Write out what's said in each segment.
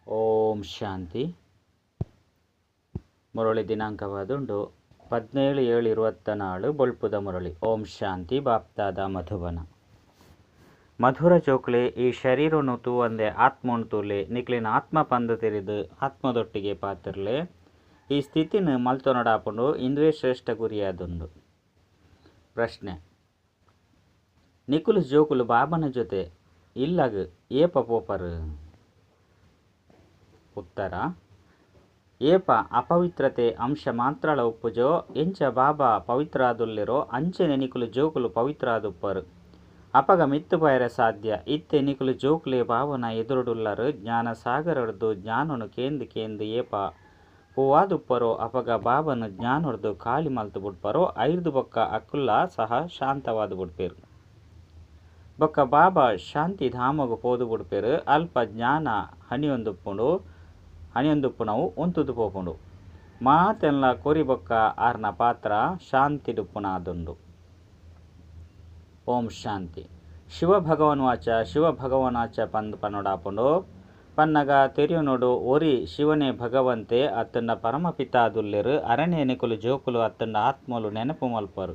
ಓಂ ಶಾಂತಿ. ಮುರಳಿ ದಿನಾಂಕವಾದುಂಡು 17/7/24 ಬೊಳ್ಪುದ ಮುರಳಿ. ಓಂ ಶಾಂತಿ. ಬಾಪ್ದಾದ ಮಧುಬನ. ಮಧುರ ಜೋಕ್ಲೆ ಈ ಶರೀರನು ತೂವಂದೆ ಆತ್ಮನು ತೂಲೆ, ನಿಕ್ಲಿನ ಆತ್ಮ ಪಂದು ತೆರಿದು ಆತ್ಮದೊಟ್ಟಿಗೆ ಪಾತಿರ್ಲೆ. ಈ ಸ್ಥಿತಿನ ಮಲ್ತೊನಡಾಪುಂಡು, ಇಂದುವೇ ಶ್ರೇಷ್ಠ ಗುರಿಯಾದುಂಡು. ಪ್ರಶ್ನೆ: ನಿಕುಲು ಜೋಕುಲು ಬಾಬನ ಜೊತೆ ಇಲ್ಲಗ್ ಏಪ ಪೋಪರು? ಉತ್ತರ: ಏಪ ಅಪವಿತ್ರತೆ ಅಂಶ ಮಾತ್ರಳ ಉಪ್ಪುಜೋ, ಎಂಚ ಬಾಬಾ ಪವಿತ್ರಾದುಲ್ಲೆರೋ ಅಂಚನೆ ನಿಕುಲು ಜೋಕುಲು ಪವಿತ್ರಾದುಪ್ಪರು. ಅಪಗ ಮಿತ್ತು ಪೋಯರೆ ಸಾಧ್ಯ. ಇತ್ತೆ ನಿಕುಲು ಜೋಕುಲೆ ಬಾಬನ ಎದುರುಡುಲ್ಲರು. ಜ್ಞಾನ ಸಾಗರಡ್ದು ಜ್ಞಾನನು ಕೇಂದ್ ಕೇಂದ್ ಏಪ ಪೂವಾದುಪ್ಪರೋ ಅಪಗ ಬಾಬನ ಜ್ಞಾನೊರ್ದು ಖಾಲಿ ಮಲ್ತು ಬುಡ್ಪರೋ. ಐರ್ದು ಬೊಕ್ಕ ಅಕುಲ್ಲ ಸಹ ಶಾಂತವಾದು ಬುಡ್ಪೇರು. ಬೊಕ್ಕ ಬಾಬಾ ಶಾಂತಿ ಧಾಮಗು ಪೋದು ಬುಡ್ಪೇರು. ಅಲ್ಪ ಜ್ಞಾನ ಹಣಿಯೊಂದುಪ್ಪುನವು ಉಂತುದು ಪೋಪುಂಡು. ಮಾತೆನ್ಲ ಕೊರಿ ಬೊಕ್ಕ ಆರ್ನ ಪಾತ್ರ ಶಾಂತಿಡುಪ್ಪುನಾದುಂಡು. ಓಂ ಶಾಂತಿ. ಶಿವ ಭಗವಾನ್ ವಾಚ ಶಿವ ಭಗವಾನ್ ವಾಚ ಪಂದ್ ಪನ್ನೊಡಾಪುಂಡು. ಪನ್ನಗ ತೆರಿಯೊನೊಡು ಒರಿ ಶಿವನೇ ಭಗವಂತೆ ಅತ್ತಂಡ ಪರಮಪಿತಾದುಲ್ಲೆರು. ಅರಣ್ಯ ನಿಕುಲು ಜೋಕುಲು ಅತ್ತಂಡ ಆತ್ಮಲು ನೆನಪು ಮಲ್ಪರು.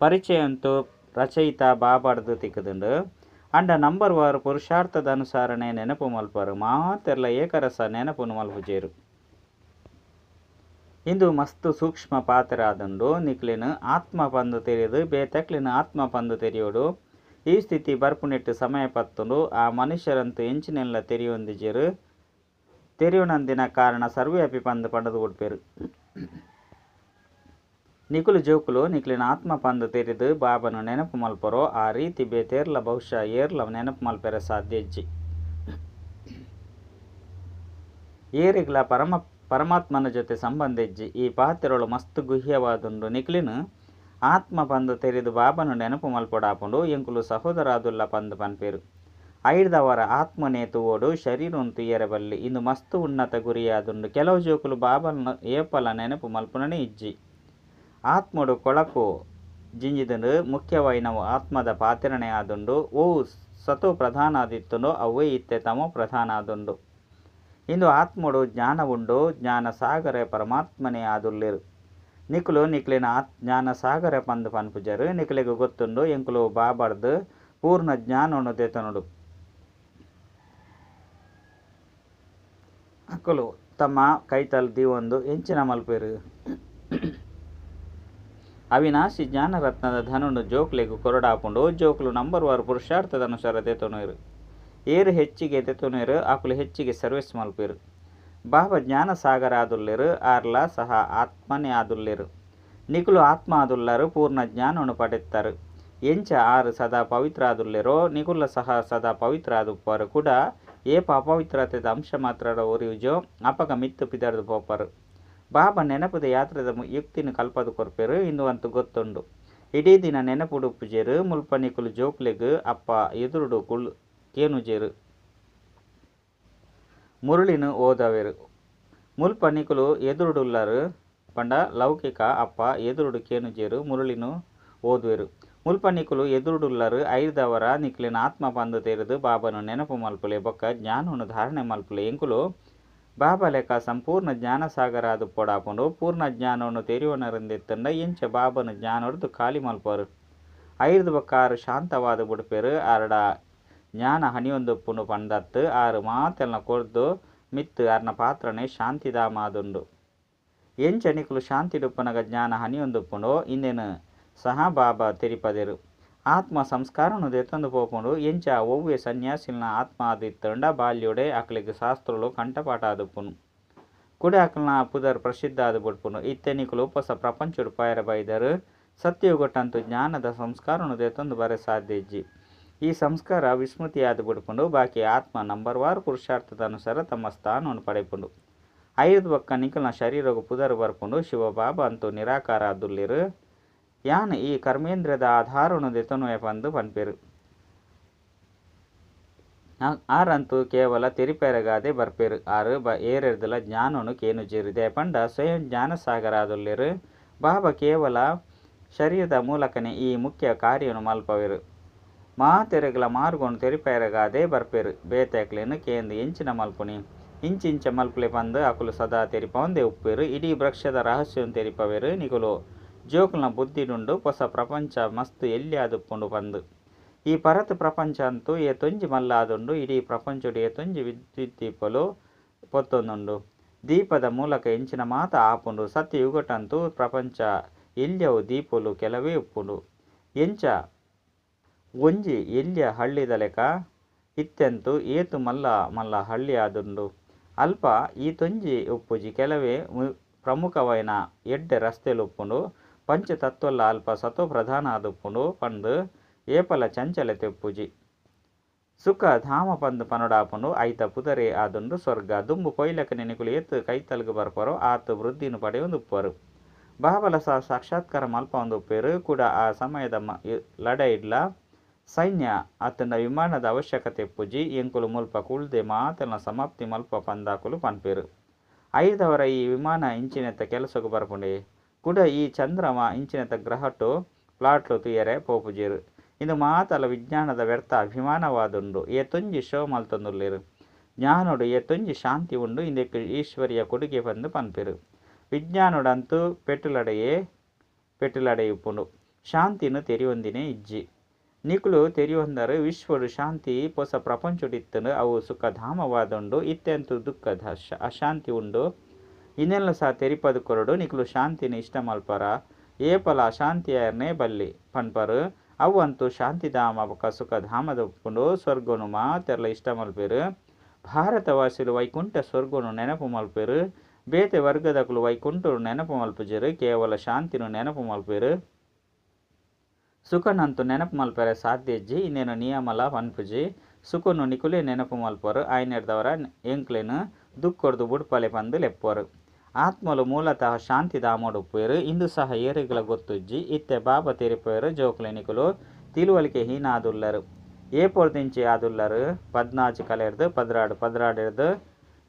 ಪರಿಚಯಂತು ರಚಯಿತ ಬಾಬಾಡ್ದು ತಿಕ್ಕುದುಂಡು. ಅಂಡ ನಂಬರ್ ವಾರ್ ಪುರುಷಾರ್ಥದ ಅನುಸಾರನೆ ನೆನಪು ಮಲ್ಪರು. ಮಾತೆರ್ಲ ಏಕರಸ ನೆನಪುನು ಮಲ್ಪುಜೇರು. ಇಂದು ಮಸ್ತ್ ಸೂಕ್ಷ್ಮ ಪಾತ್ರ ಆದುಂಡು. ನಿಕ್ಲೆನ್ ಆತ್ಮ ಪಂದು ತೆರಿದು ಬೇತಕ್ಲೆನ್ ಆತ್ಮ ಪಂದು ತೆರಿಯೋಡು. ಈ ಸ್ಥಿತಿ ಬರ್ಪುನೆಟ್ಟು ಸಮಯ ಪತ್ತುಂಡು. ಆ ಮನುಷ್ಯರಂತೂ ಎಂಚಿನೆಲ್ಲ ತೆರಿಯೊಂದಿಜೆರು. ತೆರಿಯೊನಂದಿನ ಕಾರಣ ಸರ್ವವ್ಯಾಪಿ ಪಂದು ಪಂಡದು ಕೊಡ್ಪೇರು. ನಿಕುಲು ಜೋಕುಲು ನಿಕ್ಲೆನ ಆತ್ಮ ಪಂದು ತೆರಿದು ಬಾಬನು ನೆನಪು ಮಲ್ಪರೋ ಆ ರೀತಿ ಬೇತೇರ್ಲ ಬಹುಶಃ ಏರ್ಲ ನೆನಪು ಮಲ್ಪೆರ ಸಾಧ್ಯ ಇಜ್ಜಿ. ಏರಿಗ್ಲ ಪರಮಾತ್ಮನ ಜೊತೆ ಸಂಬಂಧ ಇಜ್ಜಿ. ಈ ಪಾತ್ರಗಳು ಮಸ್ತ್ ಗುಹ್ಯವಾದುಂಡು. ನಿಕ್ಲಿನ ಆತ್ಮ ಪಂದು ತೆರಿದು ಬಾಬನು ನೆನಪು ಮಲ್ಪೊಡಾಪುಂಡು. ಎಂಕುಲು ಸಹೋದರಾದುಲ್ಲ ಪಂದು ಪನ್ಪೇರು. ಐಡ್ದವರ ಆತ್ಮನೇ ತೂವೋಡು, ಶರೀರನ್ ತುಯ್ಯರೆ ಬಲ್ಲಿ. ಇಂದು ಮಸ್ತ್ ಉನ್ನತ ಗುರಿಯಾದುಂಡು. ಕೆಲವು ಜೋಕುಲು ಬಾಬನ ಏಪಲ ನೆನಪು ಮಲ್ಪುನನೇ ಇಜ್ಜಿ. ಆತ್ಮಡು ಕೊಳಕು ಜಿಂಜಿದುಂಡು. ಮುಖ್ಯವಾಯಿನವು ಆತ್ಮದ ಪಾತಿರಣೆ ಆದುಂಡು. ಓ ಸತೋ ಪ್ರಧಾನ ಆದಿತ್ತುಂಡು ಅವೇ ಇತ್ತೆ ತಮೋ ಪ್ರಧಾನ ಆದುಂಡು. ಇಂದು ಆತ್ಮಡು ಜ್ಞಾನ ಉಂಡು. ಜ್ಞಾನ ಸಾಗರ ಪರಮಾತ್ಮನೇ ಆದುಲ್ಲೆರು. ನಿಕುಲು ನಿಕ್ಲೆನ ಜ್ಞಾನ ಸಾಗರ ಪಂದು ಪನ್ಪುಜರು. ನಿಕ್ಲೆಗ್ ಗೊತ್ತುಂಡು ಎಂಕುಲು ಬಾಬಾರ್ದು ಪೂರ್ಣ ಜ್ಞಾನವನ್ನು ದೇತನುಡು. ಅಕುಲು ತಮ್ಮ ಕೈತಲ್ ದೀವೊಂದು ಎಂಚಿನ ಮಲ್ಪೆರು. ಅವಿನಾಶಿ ಜ್ಞಾನರತ್ನದ ಧನುನು ಜೋಕ್ಲೆಗ್ ಕೊರಡಾಪುಂಡು. ಜೋಕ್ಲು ನಂಬರ್ ವಾರ್ ಪುರುಷಾರ್ಥದ ಅನುಸಾರ ದೇತೊನುವೆರು. ಏರು ಹೆಚ್ಚಿಗೆ ದೇತೊನುವೆರು ಅಕುಲು ಹೆಚ್ಚಿಗೆ ಸರ್ವಿಸ್ ಮಲ್ಪೆರು. ಬಾಬಾ ಜ್ಞಾನ ಸಾಗರ ಆದುಲ್ಲೆರು. ಆರ್ಲ ಸಹ ಆತ್ಮನೇ ಆದುಲ್ಲೆರು. ನಿಕುಲು ಆತ್ಮ ಆದುಲ್ಲರು. ಪೂರ್ಣ ಜ್ಞಾನವನ್ನು ಪಡೆಯುತ್ತಾರೆ. ಎಂಚ ಆರು ಸದಾ ಪವಿತ್ರ ಆದುಲ್ಲೆರೋ ನಿಕುಲ ಸಹ ಸದಾ ಪವಿತ್ರ ಆದುಪ್ಪರು ಕೂಡ. ಏಪ ಅಪವಿತ್ರತೆದ ಅಂಶ ಮಾತ್ರ ಒರಿಯುಜೋ ಅಪಗ ಮಿತ್ತು ಪಿದರ್ದು ಪೋಪರು. ಬಾಬಾ ನೆನಪುದ ಯಾತ್ರೆದ ಯುಕ್ತಿನ ಕಲ್ಪದು ಕೊರ್ಪೆರು. ಇಂದು ಅಂತೂ ಗೊತ್ತುಂಡು. ಇಡೀ ದಿನ ನೆನಪುಡು ಉಪ್ಪುಜೇರು. ಮುಲ್ಪ ನಿಕುಲು ಜೋಕ್ಲೆಗ್ ಅಪ್ಪ ಎದುರುಡು ಕುಲ್ ಕೇನುಜೇರು. ಮುರುಳಿನ ಓದವೆರು. ಮುಲ್ಪ ನಿಕುಲು ಎದುರುಡುಲ್ಲರು ಪಂಡ ಲೌಕಿಕ ಅಪ್ಪ ಎದುರುಡು ಕೇನುಜೇರು, ಮುರುಳಿನ ಓದುವೆರು. ಮುಲ್ಪ ನಿಕುಲು ಎದುರುಡುಲ್ಲರು. ಐರ್ದವರ ನಿಕ್ಲೆನ ಆತ್ಮ ಪಂದು ತೆರೆದು ಬಾಬನು ನೆನಪು ಮಲ್ಪುಲೆ ಬೊಕ್ಕ ಜ್ಞಾನವನ್ನು ಧಾರಣೆ ಮಲ್ಪುಲೆ. ಎಂಕುಲು ಬಾಬಾ ಲೆಕ್ಕ ಸಂಪೂರ್ಣ ಜ್ಞಾನ ಸಾಗರ ಅದು ಪೊಡಾಪುಂಡು. ಪೂರ್ಣ ಜ್ಞಾನವನ್ನು ತೆರಿಯೋನರಿಂದಿತ್ತಂಡ ಎಂಚ ಬಾಬನು ಜ್ಞಾನೊರ್ದು ಖಾಲಿ ಮಲ್ಪರು. ಐರ್ದು ಬೊಕ್ಕ ಆರು ಶಾಂತವಾದ ಬುಡ್ಪೇರು. ಆರಡ ಜ್ಞಾನ ಹನಿಯೊಂದುಪ್ಪುಂಡು ಪಂಡತ್ತು ಆರು ಮಾತೆಲ್ನ ಕೊರ್ದು ಮಿತ್ತು ಆರ್ನ ಪಾತ್ರನೇ ಶಾಂತಿಧಾಮ ಆದುಂಡು. ಎಂಚ ನಿಕುಲು ಶಾಂತಿಡುಪ್ಪುನಗ ಜ್ಞಾನ ಹನಿಯೊಂದುಪ್ಪುಂಡು ಇಂದೇನು ಸಹ ಬಾಬಾ ತೆರಿಪದೆರು. ಆತ್ಮ ಸಂಸ್ಕಾರನು ದೆತ್ತೊಂದು ಪೋಪುಂಡು. ಎಂಚ ಒವ್ವೆ ಸನ್ಯಾಸಿನ ಆತ್ಮ ಆದಿತ್ತಂಡ ಬಾಲ್ಯೋಡೆ ಅಕ್ಲೆಗ್ ಶಾಸ್ತ್ರಲು ಕಂಠಪಾಠ ಆದುಪ್ಪುನು. ಕುಡೆ ಅಕ್ಲನ ಪುದರ್ ಪ್ರಸಿದ್ಧ ಆದು ಬುಡ್ಪುನು. ಇತ್ತೆ ನಿಕುಲು ಹೊಸ ಪ್ರಪಂಚಡು ಪಾಯರ ಬೈದರು. ಸತ್ಯಯುಗಟ್ಟಂತೂ ಜ್ಞಾನದ ಸಂಸ್ಕಾರನು ದೆತ್ತೊಂದು ಬರೆ ಸಾಧ್ಯ ಇಜ್ಜಿ. ಈ ಸಂಸ್ಕಾರ ವಿಸ್ಮೃತಿಯಾದ ಬುಡ್ಪುಂಡು. ಬಾಕಿ ಆತ್ಮ ನಂಬರ್ ವಾರ್ ಪುರುಷಾರ್ಥದ ಅನುಸಾರ ತಮ್ಮ ಸ್ಥಾನವನ್ನು ಪಡೆಪುಂಡು. ಐದು ಬೊಕ್ಕ ನಿಕುಲ್ನ ಶರೀರಗು ಪುದರ್ ಬರ್ಪುಂಡು. ಶಿವಬಾಬಾ ಅಂತೂ ನಿರಾಕಾರ ಆದುಲ್ಲೆರು. ಯಾನ್ ಈ ಕರ್ಮೇಂದ್ರಿಯದ ಆಧಾರನು ದೆತೊನುವೆ ಪಂದು ಪನ್ಪೆರು. ಆರಂತೂ ಕೇವಲ ತೆರಿಪೆರಗಾದೆ ಬರ್ಪೆರು. ಆರು ಏರೆರ್ದಲ ಜ್ಞಾನನು ಕೇನುಜೇರು. ಪಂಡ ಸ್ವಯಂ ಜ್ಞಾನಸಾಗರ ಆದುಲ್ಲೆರು. ಬಾಬಾ ಕೇವಲ ಶರೀರದ ಮೂಲಕನೇ ಈ ಮುಖ್ಯ ಕಾರ್ಯನು ಮಲ್ಪವೆರು. ಮಾತೆರೆಗ್ಲ ಮಾರ್ಗನು ತೆರಿಪೆರಗಾದೆ ಬರ್ಪೆರು. ಬೇತೆಕ್ಲೆನ್ ಕೇಂದ್ ಎಂಚಿನ ಮಲ್ಪುನಿ. ಇಂಚಿಂಚ ಮಲ್ಪುಲೆ ಪಂದ್ ಅಕುಲು ಸದಾ ತೆರಿಪಾವೊಂದೇ ಉಪ್ಪುವೆರ್. ಇಡೀ ವೃಕ್ಷದ ರಹಸ್ಯೊನು ತೆರಿಪಾವೆರ್. ನಿಕುಲು ಜೋಕುಲ್ನ ಬುದ್ಧಿಡುಂಡು ಪೊಸ ಪ್ರಪಂಚ ಮಸ್ತ್ ಎಲ್ಯ ಆದುಪ್ಪುಂಡು ಪಂದ್. ಈ ಪರತ್ ಪ್ರಪಂಚ ಅಂತೂ ಏತೊಂಜಿ ಮಲ್ಲ ಆದುಂಡು. ಇಡೀ ಪ್ರಪಂಚೊಡು ಏತೊಂಜಿ ವಿದ್ಯುತ್ ದೀಪಲು ಪೊತ್ತೊಂದುಂಡು. ದೀಪದ ಮೂಲಕ ಎಂಚಿನ ಮಾತ ಆಪುಂಡು. ಸತ್ಯಯುಗಟಂತೂ ಪ್ರಪಂಚ ಎಲ್ಯವು ದೀಪೊಲು ಕೆಲವೇ ಉಪ್ಪುಂಡು. ಎಂಚ ಒಂಜಿ ಎಲ್ಯ ಹಳ್ಳಿದ ಲೆಕ ಇತ್ತೆಂತೂ ಏತ್ ಮಲ್ಲ ಮಲ್ಲ ಹಳ್ಳಿ ಆದುಂಡು. ಅಲ್ಪ ಈತೊಂಜಿ ಉಪ್ಪುಜಿ ಕೆಲವೇ ಪ್ರಮುಖವಾಯಿನ ಎಡ್ಡೆ ರಸ್ತೆಲು ಉಪ್ಪುಂಡು. ಪಂಚ ತತ್ವಲ ಅಲ್ಪ ಸತೋ ಪ್ರಧಾನ ಆದುಪ್ಪುಂಡು ಪಂದ್ ಏಪಲ ಚಂಚಲತೆ ಉಪ್ಪುಜಿ. ಸುಖ ಧಾಮ ಪಂದ್ ಪನೊಡಾಪುಂಡು ಐತ ಪುದರೇ ಆದುಂಡು ಸ್ವರ್ಗ. ದುಂಬು ಪೋಯಿಲಕನೆ ನಿಕುಲು ಏತ್ ಕೈತಲ್ಗ್ ಬರ್ಪರೋ ಆತ್ ವೃದ್ಧಿನ್ ಪಡೆಯೊಂದು ಉಪ್ಪುವರ್. ಬಾಬಾಲ ಸಹ ಸಾಕ್ಷಾತ್ಕಾರ ಮಲ್ಪವೊಂದು ಉಪ್ಪುವೆರ್. ಕುಡ ಆ ಸಮಯದ ಲಡಾಯಿಡ್ಲ ಸೈನ್ಯ ಅತ್ತ್ಂಡ ವಿಮಾನದ ಅವಶ್ಯಕತೆ ಉಪ್ಪುಜಿ. ಎಂಕುಲು ಮುಲ್ಪ ಕುಲ್ದೇ ಮಾತೆಲ್ನ ಸಮಾಪ್ತಿ ಮಲ್ಪುವ ಪಂದ್ ಅಕುಲು ಪನ್ಪೆರ್. ಐರ್ದವರ ಈ ವಿಮಾನ ಇಂಚಿನೆತ್ತ ಕೆಲಸಗ್ ಬರ್ಪುಂಡೆ. ಕುಡ ಈ ಚಂದ್ರಮ ಇಂಚಿನೆತ್ತ ಗ್ರಹಟ್ ಪ್ಲಾಟ್ಲು ತೂಯೆರೆ ಪೋಪುಜೆರ್. ಇಂದು ಮಾತಲ ವಿಜ್ಞಾನದ ವ್ಯರ್ಥ ಅಭಿಮಾನವಾದುಂಡು. ಏತೊಂಜಿ ಶೋ ಮಲ್ತೊಂದುಲ್ಲೆರ್. ಜ್ಞಾನೊಡು ಏತೊಂಜಿ ಶಾಂತಿ ಉಂಡು ಇಂದೆಕ್ ಈಶ್ವರಿಯ ಕೊಡುಗೆ ಪಂದ್ ಪನ್ಪೆರ್. ವಿಜ್ಞಾನೊಡಂತೂ ಪೆಟ್ಟ್ಲಡಯೇ ಪೆಟ್ಟ್ಲಡೈ ಉಪ್ಪುಂಡು. ಶಾಂತಿನ್ ತೆರಿಯೊಂದಿನೇ ಇಜ್ಜಿ. ನಿಕುಲು ತೆರಿಯೊಂದರ್ ವಿಶ್ವಡ್ ಶಾಂತಿ ಪೊಸ ಪ್ರಪಂಚೊಡು ಇತ್ತ್ಂಡ್ ಅವು ಸುಖಧಾಮವಾದುಂಡು. ಇತ್ತೆ ಅಂತೂ ದುಃಖ ಅಶಾಂತಿ ಉಂಡು. ಇಂದೆನ್ಲ ಸಹ ತೆರಿಪಾದ್ ಕೊರೊಡು ನಿಕುಲು ಶಾಂತಿನ್ ಇಷ್ಟ ಮಲ್ಪರ ಏಪಲ ಅಶಾಂತಿಯಾಯರ್ನೇ ಬಲ್ಲಿ ಪನ್ಪರ್. ಅವು ಅಂತೂ ಶಾಂತಿಧಾಮ ಬೊಕ್ಕ ಸುಖಧಾಮದ ಉಪ್ಪುಂಡು. ಸ್ವರ್ಗನು ಮಾತೆರ್ಲ ಇಷ್ಟ ಮಲ್ಪುವೆರ್. ಭಾರತವಾಸಿಲು ವೈಕುಂಠ ಸ್ವರ್ಗನು ನೆನಪು ಮಲ್ಪುವೆರ್. ಬೇತೆ ವರ್ಗದಕುಲು ವೈಕುಂಠನು ನೆನಪು ಮಲ್ಪುಜೆರ್. ಕೇವಲ ಶಾಂತಿನ್ ನೆನಪು ಮಲ್ಪುವೆರ್. ಸುಖನಂತೂ ನೆನಪು ಮಲ್ಪೆರೆ ಸಾಧ್ಯ ಇಜ್ಜಿ. ಇಂದೆನ ನಿಯಮಲ ಪನ್ಪುಜಿ. ಸುಖನು ನಿಕುಲೇ ನೆನಪು ಮಲ್ಪುವರ್. ಆಯನೆರ್ದವರ ಎಂಕ್ಲೆನ್ ದುಃಖೊರ್ದು ಬುಡ್ಪಲೆ ಪಂದ್ ಲೆಪ್ಪುವರ್. ಆತ್ಮಲು ಮೂಲತಃ ಶಾಂತಿಧಾಮೊಡು ಉಪ್ಪುವೆರ್. ಇಂದು ಸಹ ಏರೆಗ್ಲಾ ಗೊತ್ತುಜ್ಜಿ. ಇತ್ತೆ ಬಾಬಾ ತೆರಿಪಾವೆರ್ ಜೋಕುಲೆ ನಿಕುಲು ತಿಳುವಳಿಕೆ ಹೀನ ಆದುಲ್ಲರ್. ಏಪೊರ್ದಿಂಚಿ ಆದುಲ್ಲರ್? ಪದ್ನಾಜಿ ಕಲೆರ್ದ್ 12, ಪದ್ರಾಡೆರ್ದ್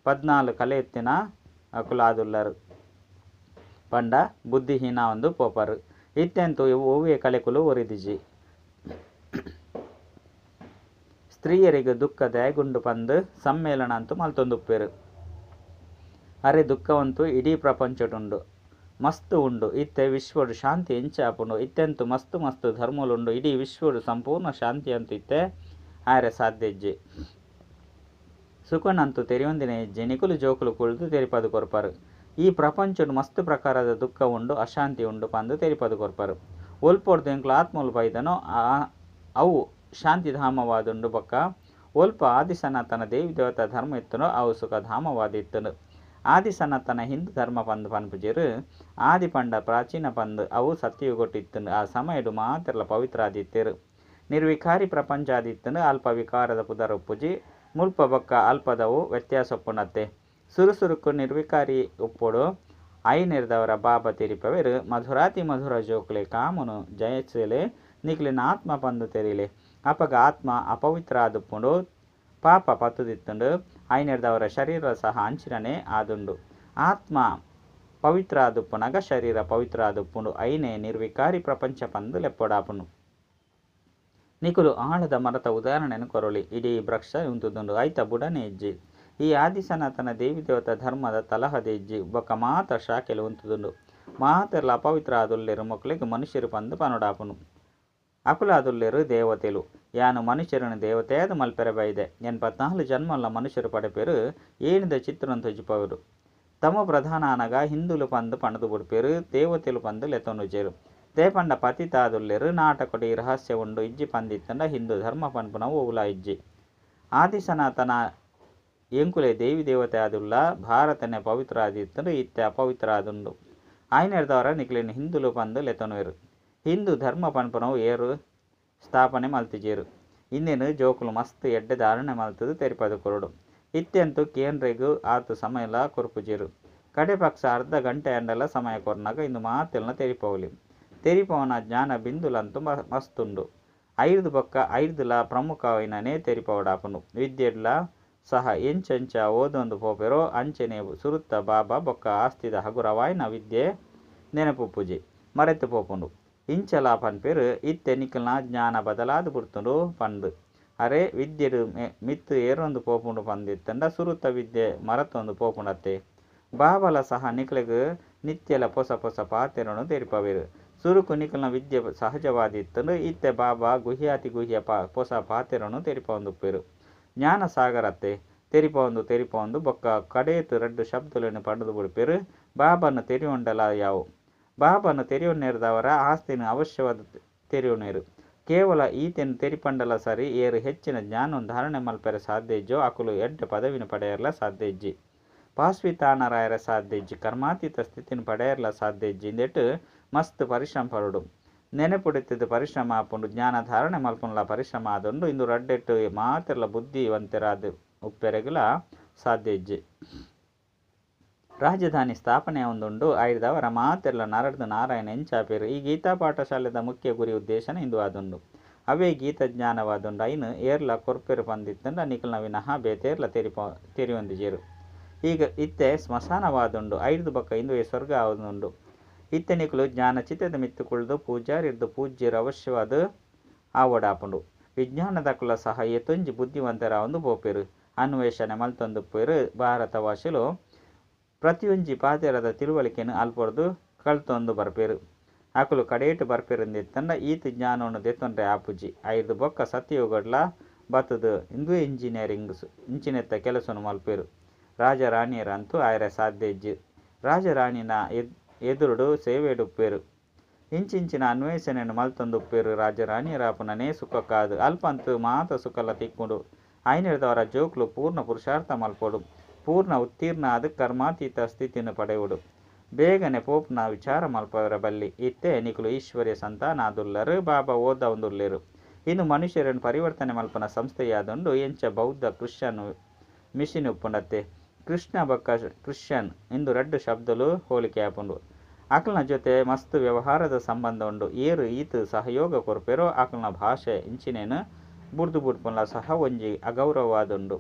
14 ಕಲೆ ಇತ್ತಿನ ಅಕುಲು ಆದುಲ್ಲರ್. ಪಂಡ ಬುದ್ಧಿಹೀನ ಆವೊಂದು ಪೋಪರ್. ಇತ್ತೆಂತೂ ಒವ್ವೇ ಕಲೆಕುಲು ಒರಿದಿಜಿ. ಸ್ತ್ರೀಯೆರೆಗ್ ದುಃಖ ದಾಯೆಗುಂಡು ಪಂದ್ ಸಮ್ಮೇಳನ ಅಂತೂ ಮಲ್ತೊಂದುಪ್ಪೆರ್. ಅರೆ ದುಃಖವಂತೂ ಇಡೀ ಪ್ರಪಂಚೊಡುಂಡು. ಮಸ್ತ್ ಉಂಡು. ಇತ್ತೆ ವಿಶ್ವಡ್ ಶಾಂತಿ ಎಂಚ ಆಪುಂಡು. ಇತ್ತೆಂತೂ ಮಸ್ತ್ ಮಸ್ತ್ ಧರ್ಮೊಲು ಉಂಡು. ಇಡೀ ವಿಶ್ವಡ್ ಸಂಪೂರ್ಣ ಶಾಂತಿ ಅಂತೂ ಇತ್ತೆ ಆಯೆರೆ ಸಾಧ್ಯ ಇಜ್ಜಿ. ಸುಖನಂತೂ ತೆರಿಯೊಂದಿನೇ ಇಜ್ಜಿ. ನಿಕುಲು ಜೋಕುಲು ಕುಲ್ದು ತೆರಿಪಾದ್ ಕೊರ್ಪರ್. ಈ ಪ್ರಪಂಚೊಡು ಮಸ್ತ್ ಪ್ರಕಾರದ ದುಃಖ ಉಂಡು ಅಶಾಂತಿ ಉಂಡು ಪಂದ್ ತೆರಿಪಾದ್ ಕೊರ್ಪರ್. ಒಲ್ಪೊರ್ದು ಎಂಕುಲು ಆತ್ಮಲು ಬೈದನೋ ಅವು ಶಾಂತಿಧಾಮವಾದುಂಡು ಬೊಕ್ಕ ಒಲ್ಪ ಆದಿ ಸನಾತನ ದೇವಿ ದೇವತಾ ಧರ್ಮ ಇತ್ತುಂಡೋ ಅವು ಸುಖಧಾಮವಾದಿತ್ತುಂಡು. ಆದಿ ಸನಾತನ ಹಿಂದೂ ಧರ್ಮ ಪಂದ್ ಪನ್ಪುಜೆರ್. ಆದಿ ಪಂಡ ಪ್ರಾಚೀನ ಪಂದ್ ಅವು ಸತ್ಯಯುಗಟ್ ಇತ್ತುಂಡು. ಆ ಸಮಯಡ್ ಮಾತೆರ್ಲ ಪವಿತ್ರ ಆದಿತ್ತೆರ್. ನಿರ್ವಿಕಾರಿ ಪ್ರಪಂಚ ಆದಿತ್ತುಂಡು. ಅಲ್ಪ ವಿಕಾರದ ಪುದರ್ ಉಪ್ಪುಜಿ. ಮುಲ್ಪ ಬೊಕ್ಕ ಅಲ್ಪದವು ವ್ಯತ್ಯಾಸ ಉಪ್ಪುಂಡತ್ತೆ. ಸುರು ಸುರುಕು ನಿರ್ವಿಕಾರಿ ಉಪ್ಪೊಡು. ಐನೆರ್ದವರ ಬಾಬಾ ತೆರಿಪಾವೆರ್ ಮಧುರಾತಿ ಮಧುರ ಜೋಕುಲೆ ಕಾಮನು ಜಯಿಸಲೆ ನಿಕ್ಲೆನ ಆತ್ಮ ಪಂದ್ ತೆರಿಲೆ. ಅಪಗ ಆತ್ಮ ಅಪವಿತ್ರ ಆದುಪ್ಪುಂಡು. ಪಾಪ ಪತ್ತುದಿತ್ತುಂಡು. ಐನೆರ್ದವರ ಶರೀರ ಸಹ ಅಂಚಿನನೇ ಆದುಂಡು. ಆತ್ಮ ಪವಿತ್ರ ಆದುಪ್ಪುನಗ ಶರೀರ ಪವಿತ್ರ ಆದುಪ್ಪುಂಡು. ಐನೇ ನಿರ್ವಿಕಾರಿ ಪ್ರಪಂಚ ಪಂದ್ ಲೆಪ್ಪೊಡಾಪುಂಡು. ನಿಕುಲು ಆಳದ ಮರತ ಉದಾಹರಣೆನ್ ಕೊರೊಲಿ. ಇಡೀ ವೃಕ್ಷ ಉಂತುದುಂಡು ಐತ ಬುಡನೆ ಇಜ್ಜಿ. ಈ ಆದಿ ಸನಾತನ ದೇವಿ ದೇವತಾ ಧರ್ಮದ ತಲಹದಿ ಇಜ್ಜಿ. ಬೊಕ್ಕ ಮಾತ ಶಾಖೆಲು ಉಂತುದುಂಡು. ಮಾತೆರ್ಲ ಅಪವಿತ್ರ ಆದುಲ್ಲೆರ್ ಮೊಕ್ಲೆಗ್ ಮನುಷ್ಯೆರ್ ಪಂದ್ ಪನೊಡಾಪುಂಡು. ಅಕುಲಾದುಲ್ಲೆರ್ ದೇವತೆಲು. ಯಾನ್ ಮನುಷ್ಯೆರೆನ್ ದೇವತೆಯಾದ್ ಮಲ್ಪೆರೆ ಬೈದೆ. ಎನ್ಪತ್ನಾಲ್ ಜನ್ಮಲ ಮನುಷ್ಯೆರ್ ಪಡೆಪೆರ್. ಏಣಿದ ಚಿತ್ರನ್ ತೋಜಿಪಾವೆರ್. ತಮೋ ಪ್ರಧಾನ ಆನಗ ಹಿಂದೂಲು ಪಂದ್ ಪಂಡ್ದ್ ಬುಡ್ಪೆರ್. ದೇವತೆಲು ಪಂದ್ ಲೆತ್ತೊನುಜೆರ್. ದಾಯೆ ಪಂಡ ಪತಿತ ಆದುಲ್ಲೆರ್. ನಾಟಕಡ್ ಈ ರಹಸ್ಯ ಉಂಡು ಇಜ್ಜಿ ಪಂದಿತ್ತುಂಡ ಹಿಂದೂ ಧರ್ಮ ಪನ್ಪುನವು ಒವ್ಲಾ ಇಜ್ಜಿ. ಆದಿ ಸನಾತನ ಎಂಕುಲೇ ದೇವಿ ದೇವತೆ ಆದುಲ್ಲ. ಭಾರತನೇ ಪವಿತ್ರ ಆದಿತ್ತುಂಡು ಇತ್ತೆ ಅಪವಿತ್ರ ಆದುಂಡು. ಆಯಿನೆರ್ದಾವರ ನಿಕ್ಲೆನ್ ಹಿಂದೂಲು ಪಂದ್ ಲೆತ್ತೊನುವೆರ್. ಹಿಂದೂ ಧರ್ಮ ಪನ್ಪುನವು ಏರ್ ಸ್ಥಾಪನೆ ಮಲ್ತಿಜೆರ್. ಇಂದೆನ್ ಜೋಕುಲು ಮಸ್ತ್ ಎಡ್ಡೆ ಧಾರಣೆ ಮಲ್ತುದು ತೆರಿಪಾದ್ ಕೊರೊಡು. ಇತ್ತೆಂತೂ ಕೇಂದ್ರಗ್ ಆತ್ ಸಮಯಲ ಕೊರ್ಪುಜೆರ್. ಕಡೆ ಪಕ್ಷ ಅರ್ಧ ಗಂಟೆ ಆಂಡಲ ಸಮಯ ಕೊರ್ನಗ ಇಂದು ಮಾತೆಲ್ನ ತೆರಿಪಾವೊಲಿ. ತೆರಿಪಾವುನ ಜ್ಞಾನ ಬಿಂದುಲಂತೂ ಮಸ್ತ್ ಉಂಡು. ಐರ್ದ್ ಬೊಕ್ಕ ಐರ್ದ್ ಲ ಪ್ರಮುಖವಾಯಿನನೇ ತೆರಿಪಾವೊಡಾಪುಂಡು. ವಿದ್ಯೆಡ್ಲ ಸಹ ಎಂಚೆಂಚ ಓದೊಂದು ಪೋಪೆರೋ ಅಂಚನೆ ಸುರುತ ಬಾಬಾ ಬೊಕ್ಕ ಆಸ್ತಿದ ಹಗುರವಾಯಿನ ವಿದ್ಯೆ ನೆನಪುಪ್ಪುಜಿ. ಮರೆತ್ ಪೋಪುಂಡು. ಇಂಚಲ ಪನ್ಪೆರ್ ಇತ್ತೆ ನಿಕಲ್ನ ಜ್ಞಾನ ಬದಲಾದ್ ಬುಡ್ತುಂಡು ಪಂದ್. ಅರೆ ವಿದ್ಯೆಡು ಮಿತ್ತು ಏರೊಂದು ಪೋಪುಂಡು ಪಂದಿತ್ತಂಡ ಸುರುತ ವಿದ್ಯೆ ಮರತೊಂದು ಪೋಪುಂಡತ್ತೆ. ಬಾಬಲ ಸಹ ನಿಕಲೆಗ್ ನಿತ್ಯಲ ಪೊಸ ಪೊಸ ಪಾತೆರೊನು ತೆರಿಪವೆರು. ಸುರುಕು ನಿಕಲ್ನ ವಿದ್ಯೆ ಸಹಜವಾದಿತ್ತಂಡು. ಇತ್ತೆ ಬಾಬಾ ಗುಹ್ಯಾತಿ ಗುಹ್ಯ ಪೊಸ ಪಾತೆರೊನು ತೆರಿಪವೊಂದುಪ್ಪೆರು. ಜ್ಞಾನ ಸಾಗರತ್ತೆ. ತೆರಿಪವೊಂದು ತೆರಿಪವೊಂದು ಬೊಕ್ಕ ಕಡೇತ್ ರಡ್ಡ್ ಶಬ್ದೊಲೆನ್ ಪಂಡುದು ಬುಡ್ಪೆರು. ಬಾಬಾನ ತೆರಿಯೊಂಡಲ ಯಾವು. ಬಾಬಾನ ತೆರಿಯೊನ್ನೆರ್ದವರ ಆಸ್ತಿನ ಅವಶ್ಯವಾದ ತೆರಿಯೊನೆರು. ಕೇವಲ ಈತೆನ್ ತೆರಿಪಂಡಲ ಸರಿ ಏರು ಹೆಚ್ಚಿನ ಜ್ಞಾನೊನು ಧಾರಣೆ ಮಲ್ಪೆರೆ ಸಾಧ್ಯ ಇಜ್ಜೋ ಅಕುಲು ಎಡ್ಡೆ ಪದವಿನ ಪಡೆಯರ್ಲ ಸಾಧ್ಯ ಇಜ್ಜಿ. ಪಾಸ್ವಿತಾನರಾಯರ ಸಾಧ್ಯ ಇಜ್ಜಿ. ಕರ್ಮಾತೀತ ಸ್ಥಿತಿನ ಪಡೆಯರ್ಲ ಸಾಧ್ಯ ಇಜ್ಜಿ. ಇಂದೆಟ್ ಮಸ್ತ್ ಪರಿಶ್ರಮ ಪಡೋಡು. ನೆನಪುಡಿತದ ಪರಿಶ್ರಮ ಆಪುಂಡು. ಜ್ಞಾನ ಧಾರಣೆ ಮಲ್ಪುನಲ ಪರಿಶ್ರಮ ಆದುಂಡು. ಇಂದು ರಡ್ಡೆಟ್ಟು ಮಾತೆರ್ಲ ಬುದ್ಧಿವಂತರಾದ ಉಪ್ಪೆರೆಗ್ಲ ಸಾಧ್ಯ ಇಜ್ಜಿ. ರಾಜಧಾನಿ ಸ್ಥಾಪನೆ ಆವೊಂದುಂಡು. ಐರ್ದವರ ಮಾತೆರ್ಲ ನರಡ್ದು ನಾರಾಯಣ ಎಂಚಾಪೆರು. ಈ ಗೀತಾ ಪಾಠಶಾಲೆದ ಮುಖ್ಯ ಗುರಿ ಉದ್ದೇಶನ ಇಂದು ಆದುಂಡು. ಅವೇ ಗೀತ ಜ್ಞಾನವಾದುಂಡು. ಐನ್ ಏರ್ಲ ಕೊರ್ಪೆರು ಪಂದಿತ್ತಂಡ ನಿಕಲ್ನ ವಿನಃ ಬೇತೇರ್ಲ ತೆರಿಯೊಂದಿಜೆರು. ಈಗ ಇತ್ತೆ ಸ್ಮಶಾನವಾದುಂಡು. ಐರ್ದು ಬೊಕ್ಕ ಇಂದುವೆ ಸ್ವರ್ಗ ಆವೊಂದುಂಡು. ಇತ್ತೆ ನಿಕುಲು ಜ್ಞಾನ ಚಿತ್ರದ ಮಿತ್ತು ಕುಳ್ದು ಪೂಜಾರಿರ್ದು ಪೂಜ್ಯರು ಅವಶ್ಯವಾದ ಆವಡಾಪುಂಡು. ವಿಜ್ಞಾನದಕುಲ ಸಹ ಏತೊಂಜಿ ಬುದ್ಧಿವಂತರಾವೊಂದು ಪೋಪೆರು. ಅನ್ವೇಷಣೆ ಮಲ್ತೊಂದುಪ್ಪೆರು. ಭಾರತವಾಸಿಲು ಪ್ರತಿಯೊಂಜಿ ಪಾತೆರದ ತಿಳುವಳಿಕೆನ್ ಅಲ್ಪೊರ್ದು ಕಲ್ತೊಂದು ಬರ್ಪೆರು. ಅಕುಲು ಕಡೇಟು ಬರ್ಪೆರುಂದಿತ್ತಂಡ ಈತ್ ಜ್ಞಾನೊನು ದೆತೊನ್ರೆ ಆಪುಜಿ. ಐರ್ದು ಬೊಕ್ಕ ಸತ್ಯಯುಗಡ್ಲ ಬತ್ತುದು ಇಂದುವೆ ಇಂಜಿನಿಯರಿಂಗ್ ಇಂಚಿನೆತ್ತ ಕೆಲಸೊನು ಮಲ್ಪೆರು. ರಾಜರಾಣಿಯರು ಅಂತೂ ಆಯೆರೆ ಸಾಧ್ಯ ಇಜ್ಜಿ. ರಾಜರಾಣಿನ ಎದುರುಡು ಸೇವೆಡುಪ್ಪೆರು. ಇಂಚಿಂಚಿನ ಅನ್ವೇಷಣೆಯನ್ನು ಮಲ್ತೊಂದುಪ್ಪೆರು. ರಾಜರಾಣಿಯರಾಪುನನೇ ಸುಖಕ್ಕಾದ್ ಅಲ್ಪಂತು ಮಾತ ಸುಖಲ ತಿಕ್ಕುಂಡು. ಐನೆರ್ದವರ ಜೋಕ್ಲು ಪೂರ್ಣ ಪುರುಷಾರ್ಥ ಮಲ್ಪೊಡು. ಪೂರ್ಣ ಉತ್ತೀರ್ಣ ಆದ್ ಕರ್ಮಾತೀತ ಸ್ಥಿತಿನ ಪಡೆಯೊಡು. ಬೇಗನೆ ಪೋಪುನ ವಿಚಾರ ಮಲ್ಪವರ ಬಲ್ಲಿ. ಇತ್ತೆ ನಿಕುಲು ಈಶ್ವರ್ಯ ಸಂತಾನಾದುಲ್ಲರು. ಬಾಬಾ ಓದವೊಂದುಲ್ಲೆರು. ಇನ್ನು ಮನುಷ್ಯರನ್ನು ಪರಿವರ್ತನೆ ಮಲ್ಪುನ ಸಂಸ್ಥೆಯಾದುಂಡು. ಎಂಚ ಬೌದ್ಧ ಕ್ರಿಶ್ಚಿಯನ್ ಮಿಷನ್ ಉಪ್ಪುಂಡತ್ತೆ. ಕೃಷ್ಣ ಬೊಕ್ಕ ಕ್ರಿಶ್ಚಿಯನ್ ಇಂದು ರಡ್ಡು ಶಬ್ದಲು ಹೋಲಿಕೆ ಆಪುಂಡು. ಅಕಲ್ನ ಜೊತೆ ಮಸ್ತ್ ವ್ಯವಹಾರದ ಸಂಬಂಧ ಉಂಡು. ಏರು ಈತ್ ಸಹಯೋಗ ಕೊರ್ಪೆರೋ ಅಕಲ್ನ ಭಾಷೆ ಇಂಚಿನೇನು ಬುಡ್ದು ಬುಡ್ಪುನ್ಲ ಸಹ ಒಂಜಿ ಅಗೌರವವಾದುಂಡು.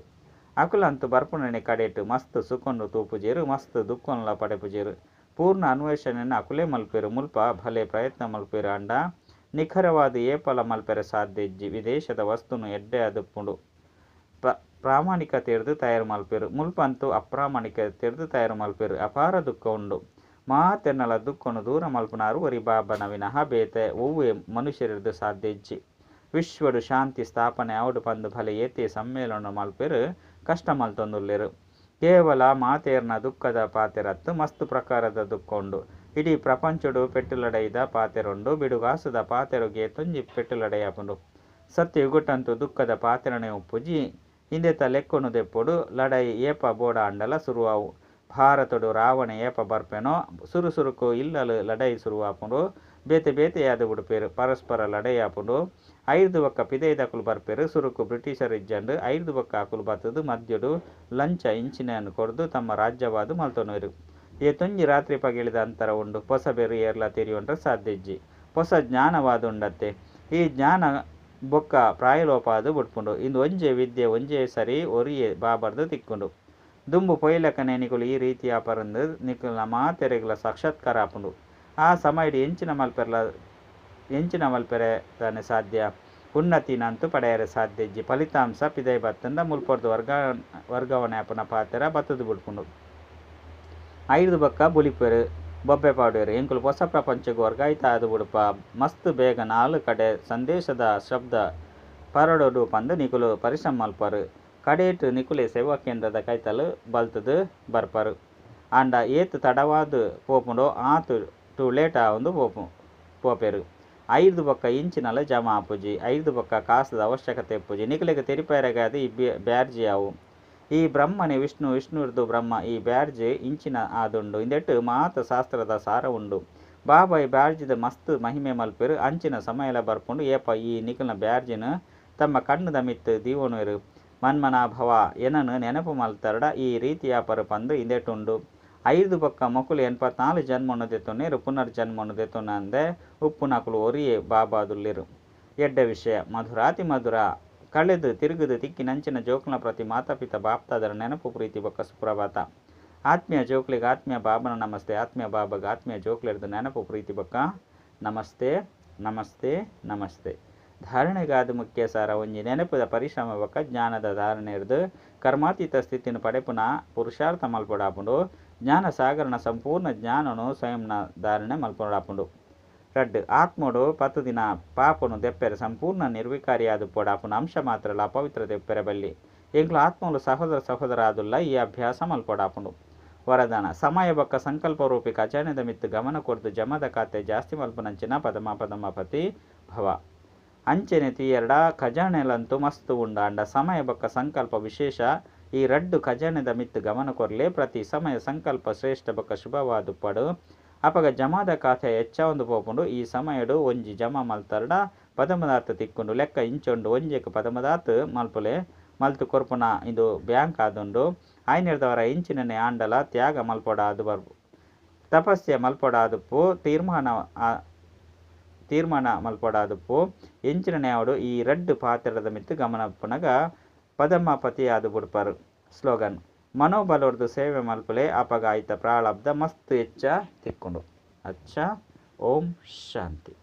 ಅಕುಲಂತೂ ಬರ್ಪುನನೆ ಕಡೆಟ್ ಮಸ್ತ್ ಸುಖೊನು ತೂಪುಜೆರು, ಮಸ್ತ್ ದುಃಖೊನ್ಲ ಪಡೆಪುಜೆರು. ಪೂರ್ಣ ಅನ್ವೇಷಣೆನ್ ಅಕುಲೇ ಮಲ್ಪೆರು. ಮುಲ್ಪ ಭಲೆ ಪ್ರಯತ್ನ ಮಲ್ಪೆರು ಆಂಡ ನಿಖರವಾದ ಏಪಲ ಮಲ್ಪೆರೆ ಸಾಧ್ಯ ಇಜ್ಜಿ. ವಿದೇಶದ ವಸ್ತುನು ಎಡ್ಡೆ ಆದುಪ್ಪುಂಡು. ಪ್ರಾಮಾಣಿಕತೆರ್ದು ತಯಾರು ಮಲ್ಪೆರು. ಮುಲ್ಪ ಅಂತೂ ಅಪ್ರಾಮಾಣಿಕತೆರ್ದು ತಯಾರು ಮಲ್ಪೆರು. ಅಪಾರ ದುಃಖ ಉಂಡು. ಮಾತೆರ್ನಲ ದುಃಖನು ದೂರ ಮಲ್ಪುನಾರು ಒರಿ ಬಾಬನ ವಿನಃ ಬೇತೆ ಒವ್ವೆ ಮನುಷ್ಯರ್ದು ಸಾಧ್ಯ ಇಜ್ಜಿ. ವಿಶ್ವಡು ಶಾಂತಿ ಸ್ಥಾಪನೆ ಆವಡು ಪಂದು ಭಲೆ ಏತೆ ಸಮ್ಮೇಳನ ಮಲ್ಪೆರು ಕಷ್ಟ ಮಲ್ತೊಂದುಲ್ಲೆರು. ಕೇವಲ ಮಾತೇರ್ನ ದುಃಖದ ಪಾತೆರತ್ತು ಮಸ್ತ್ ಪ್ರಕಾರದ ದುಃಖ ಉಂಡು. ಇಡೀ ಪ್ರಪಂಚಡು ಪೆಟ್ಟುಲಡೈದ ಪಾತೆರುಂಡು. ಬಿಡುಗಾಸದ ಪಾತೆರುಗೆ ತೊಂಜಿ ಪೆಟ್ಟುಲಡೈಯಾಪುಂಡು. ಸತ್ಯಯುಗಟ್ಟಂತೂ ದುಃಖದ ಪಾತೆರಣೆ ಉಪ್ಪುಜಿ. ಇಂದೆತ ಲೆಕ್ಕೊನು ದೆಪ್ಪೊಡು. ಲಡೈ ಏಪ ಬೋಡ ಅಂಡಲ ಸುರುವಾವು. ಭಾರತಡು ರಾವಣ ಏಪ ಬರ್ಪೆನೋ ಸುರು ಸುರುಕು ಇಲ್ಲಲು ಲಡೈ ಸುರುವಾಪುಂಡು. ಬೇತೆ ಬೇತೆಯಾದ ಉಡುಪೇರು ಪರಸ್ಪರ ಲಡೈಯಾಪುಂಡು. ಐರ್ದು ಬೊಕ್ಕ ಪಿದೈದಕುಲು ಬರ್ಪೆರು. ಸುರುಕು ಬ್ರಿಟಿಷರ್ ಇಜ್ಜಂಡು. ಐರ್ದು ಬೊಕ್ಕ ಅಕುಲು ಬತ್ತದು ಮದ್ಯಡು ಲಂಚ ಇಂಚಿನನ್ನು ಕೊರ್ದು ತಮ್ಮ ರಾಜ್ಯವಾದ ಮಲ್ತೊನುವೆರು. ಏತೊಂಜಿ ರಾತ್ರಿ ಪಗಿಳಿದ ಅಂತರ ಉಂಡು. ಪೊಸಬೆರು ಏರ್ಲ ತೆರಿಯೊಂಡ್ರೆ ಸಾಧ್ಯ ಇಜ್ಜಿ. ಪೊಸ ಜ್ಞಾನವಾದ ಉಂಡತ್ತೆ. ಈ ಜ್ಞಾನ ಬೊಕ್ಕ ಪ್ರಾಯಲೋಪಾದ ಬುಡ್ಪುಂಡು. ಇಂದು ಒಂಜೇ ವಿದ್ಯೆ ಒಂಜೇ ಸರಿ ಒರಿಯೇ ಬಾಬರ್ದು ತಿಕ್ಕುಂಡು. ದುಂಬು ಪೊಯ್ಲಕನೆ ನಿಕುಲು ಈ ರೀತಿಯ ಪರಂದು ನಿಕುಲ್ನ ಮಾತೆರೆಗ್ಲ ಸಾಕ್ಷಾತ್ಕಾರ ಆಪುಂಡು. ಆ ಸಮಯಡ್ ಎಂಚಿನ ಮಲ್ಪೆರೆ ತಾನೆ ಸಾಧ್ಯ. ಉನ್ನತಿನಂತೂ ಪಡೆಯರೆ ಸಾಧ್ಯ ಇಜ್ಜಿ. ಫಲಿತಾಂಶ ಪಿದೈ ಬತ್ತಂಡ ಮುಲ್ಪೊರ್ದು ವರ್ಗಾವಣೆ ಆಪುನ ಪಾತೆರ ಬತ್ತದು ಬುಡ್ಪುಂಡು. ಐದು ಬೊಕ್ಕ ಬುಲಿಪೆರು ಬೊಬ್ಬೆ ಪಾಡುವೆರು. ಎಂಕುಲು ಹೊಸ ಪ್ರಪಂಚಗ್ ವರ್ಗಾಯಿತ ಆದ್ ಬುಡ್ಪ. ಮಸ್ತ್ ಬೇಗ ನಾಲ್ ಕಡೆ ಸಂದೇಶದ ಶಬ್ದ ಪರಡೋಡು ಪಂದು ನಿಕುಲು ಪರಿಶ್ರಮ ಮಲ್ಪರು. ಕಡೇಟ್ ನಿಕುಲೆ ಸೇವಾ ಕೇಂದ್ರದ ಕೈತಲ್ ಬಲ್ತುದು ಬರ್ಪರು. ಆಂಡ ಏತ್ ತಡವಾದ್ ಪೋಪುಂಡೋ ಆತ್ ಟು ಲೇಟ್ ಆವೊಂದು ಪೋಪೆರು. ಐರ್ದು ಬೊಕ್ಕ ಇಂಚಿನಲ ಜಮಾ ಆಪುಜಿ. ಐರ್ದು ಬೊಕ್ಕ ಕಾಸದ ಅವಶ್ಯಕತೆ ಇಪ್ಪುಜಿ. ನಿಕುಲೆಗ್ ತೆರಿಪೆರೆಗಾದ್ ಈ ಬ್ಯಾಡ್ಜಿ ಆವು. ಈ ಬ್ರಹ್ಮನೇ ವಿಷ್ಣು, ವಿಷ್ಣುರ್ದು ಬ್ರಹ್ಮ. ಈ ಬ್ಯಾಡ್ಜ್ ಇಂಚಿನ ಆದುಂಡು. ಇಂದೆಟ್ ಮಾತ ಶಾಸ್ತ್ರದ ಸಾರ ಉಂಡು. ಬಾಬಾ ಈ ಬ್ಯಾಡ್ಜಿದ ಮಸ್ತ್ ಮಹಿಮೆ ಮಲ್ಪೆರು. ಅಂಚಿನ ಸಮಯಲ ಬರ್ಪುಂಡು ಏಪ ಈ ನಿಕಲ್ನ ಬ್ಯಾಡ್ಜಿನ್ ತಮ್ಮ ಕಣ್ಣುದ ಮಿತ್ತು ದೀವೊನುವೆರು. ಮನ್ಮನಾಭವ ಎನನು ನೆನಪು ಮಲ್ತರಡ ಈ ರೀತಿಯಾಪರು ಪಂದು ಇಂದೆಟುಂಡು. ಐರ್ದು ಬೊಕ್ಕ ಮೊಕುಲು 84 ಜನ್ಮನು ದೆತೊನ್ನೆರು. ಪುನರ್ಜನ್ಮನು ದೆತೊನಂದೆ ಉಪ್ಪುನಕುಲು ಒರಿಯೇ ಬಾಬಾದುಲ್ಲೆರು. ಎಡ್ಡೆ ವಿಷಯ ಮಧುರಾತಿ ಮಧುರ ಕಳೆದು ತಿರುಗುದು ತಿಕ್ಕಿನಂಚಿನ ಜೋಕ್ಲನ ಪ್ರತಿ ಮಾತಾಪಿತ ಬಾಪ್ತಾದರ ನೆನಪು ಪ್ರೀತಿ ಬೊಕ್ಕ ಸುಪ್ರಭಾತ. ಆತ್ಮೀಯ ಜೋಕ್ಲಿಗೆ ಆತ್ಮೀಯ ಬಾಬನ ನಮಸ್ತೆ. ಆತ್ಮೀಯ ಬಾಬಾಗ ಆತ್ಮೀಯ ಜೋಕ್ಲಿರ್ದು ನೆನಪು ಪ್ರೀತಿ ಬೊಕ್ಕ ನಮಸ್ತೆ ನಮಸ್ತೆ ನಮಸ್ತೆ. ಧಾರಣೆಗಾದ್ ಮುಖ್ಯ ಸಾರ ಒಂಜಿ ನೆನಪುದ ಪರಿಶ್ರಮ ಬೊಕ್ಕ ಜ್ಞಾನದ ಧಾರಣೆರ್ದ್ ಕರ್ಮಾತೀತ ಸ್ಥಿತಿನ್ ಪಡೆಪುನ ಪುರುಷಾರ್ಥ ಮಲ್ಪೊಡಾಪುಂಡು. ಜ್ಞಾನ ಸಾಗರನ ಸಂಪೂರ್ಣ ಜ್ಞಾನೊನು ಸ್ವಯಂನ ಧಾರಣೆ ಮಲ್ಪೊಡಾಪುಂಡು. ರಡ್ಡ್, ಆತ್ಮೊಡು ಪತ್ತ್ದಿನ ಪಾಪೊನು ದೆಪ್ಪೆರೆ ಸಂಪೂರ್ಣ ನಿರ್ವಿಕಾರಿಯಾದುಪ್ಪೊಡಾಪುನ ಅಂಶ ಮಾತ್ರಲ ಅಪವಿತ್ರತೆ ಉಪ್ಪೆರೆ ಬಲ್ಲಿ. ಎಂಕ್ಲು ಆತ್ಮೊಲು ಸಹೋದರ ಸಹೋದರ ಆದುಲ್ಲ ಈ ಅಭ್ಯಾಸ ಮಲ್ಪೊಡಾಪುಂಡು. ವರದಾನ, ಸಮಯ ಬೊಕ್ಕ ಸಂಕಲ್ಪ ರೂಪಿ ಖಜಾನೆದ ಮಿತ್ತ್ ಗಮನ ಕೊರ್ದು ಜಮದ ಖಾತೆ ಜಾಸ್ತಿ ಮಲ್ಪುನಂಚಿನ ಪದಮ ಪದಮ ಪತಿ ಭವ. ಅಂಚೆನೆ ತೂಯರ್ಡ ಖಜಾನೆಲಂತೂ ಮಸ್ತ್ ಉಂಡು ಆಂಡ ಸಮಯ ಬೊಕ್ಕ ಸಂಕಲ್ಪ ವಿಶೇಷ ಈ ರಡ್ಡ್ ಖಜಾನೆದ ಮಿತ್ತ್ ಗಮನ ಕೊರ್ಲೆ ಪ್ರತಿ ಸಮಯ ಸಂಕಲ್ಪ ಶ್ರೇಷ್ಠ ಬೊಕ್ಕ ಶುಭವಾದುಪ್ಪಡ್. ಅಪಗ ಜಮಾದ ಖಾತೆ ಹೆಚ್ಚಾವೊಂದು ಪೋಪುಂಡು. ಈ ಸಮಯಡ್ ಒಂಜಿ ಜಮಾ ಮಲ್ತರ್ಡ ಪದಮದಾತ್ ತಿಕ್ಕುಂಡು. ಲೆಕ್ಕ ಇಂಚ ಉಂಡು ಒಂಜೆಕ್ ಪದಮದಾತ್ ಮಲ್ಪುಲೆ ಮಲ್ತ್ ಕೊರ್ಪುನ ಇಂದು ಬ್ಯಾಂಕ್ ಆದುಂಡು. ಆಯಿನೆಡ್ದಾವರ ಎಂಚಿನನೆ ಆಂಡಲ ತ್ಯಾಗ ಮಲ್ಪೊಡಾದ್ ಬರ್ಪು ತಪಸ್ಯ ಮಲ್ಪೊಡಾದುಪ್ಪು ತೀರ್ಮಾನ ತೀರ್ಮಾನ ಮಲ್ಪೊಡಾದುಪ್ಪು. ಎಂಚಿನನೆ ಆವಡ್ ಈ ರಡ್ಡ್ ಪಾತೆರದ ಮಿತ್ತ್ ಗಮನ ಉಪ್ಪುನಗ ಪದಮ ಪತಿಯಾದ್ ಬುಡ್ಪರ್. ಸ್ಲೋಗನ್, ಮನೋಬಲೊರ್ದು ಸೇವೆ ಮಲ್ಪುಲೆ ಅಪಗ ಐತ ಪ್ರಾಳಬ್ದ ಮಸ್ತ್ ಎಚ್ಚ ತಿಕ್ಕುಂಡು. ಅಚ್ಚ ಓಂ ಶಾಂತಿ.